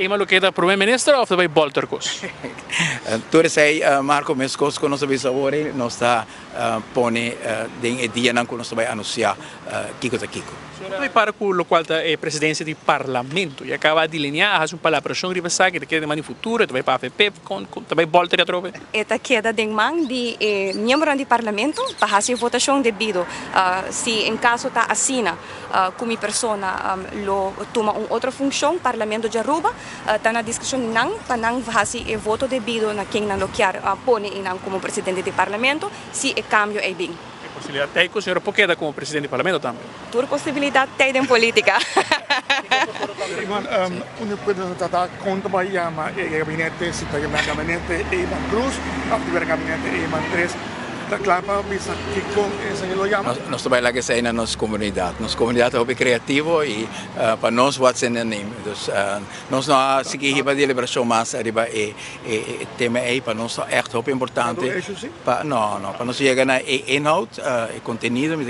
Eman lo keda prome minister of ta bay bolter cos? Tur esey, Marco, mescos cu nos a bisa awor, nos ta pone den e dianan cu nos ta bay anuncia kico ta kico. Señor ta bay para cu locual ta e presidencia di Parlamento. Y a caba di linea, a haci un palabracion riba esaki, ta keda den man di futuro, ta bay pa avp, con ta bay bolter atrobe? E ta keda den man di e miembronan di Parlamento pa haci e votacion debido. Si en caso ta asina cu mi persona lo tuma un otro funcion, Parlamento di Aruba ta na discrecion di nan pa nan haci e voto debido na ken nan lo kier pone einan como presidente di Parlamento si e cambio ei bin. E posibilidad t'ei cu señora por keda como presidente di Parlamento tambe? Tur posibilidad t'ei den politica. Ivan, un pueblo ta ta con ta bay yama e gabinete, si ta yama gabinete Eman Cruz of ta bira gabinete Eman 3. Ta cla pa bisa kico esaki lo yama? Nos ta bay laga esey na nos comunidad. Nos comunidad ta hopi creativo y pa nos what's in a name. Dus nos no a sigui hiba deliberacion mas ariba e tema ey. Pa nos ta echt hopi importante. Issue si? Pa, no, no, pa nos yega na e inhoud, e contenido.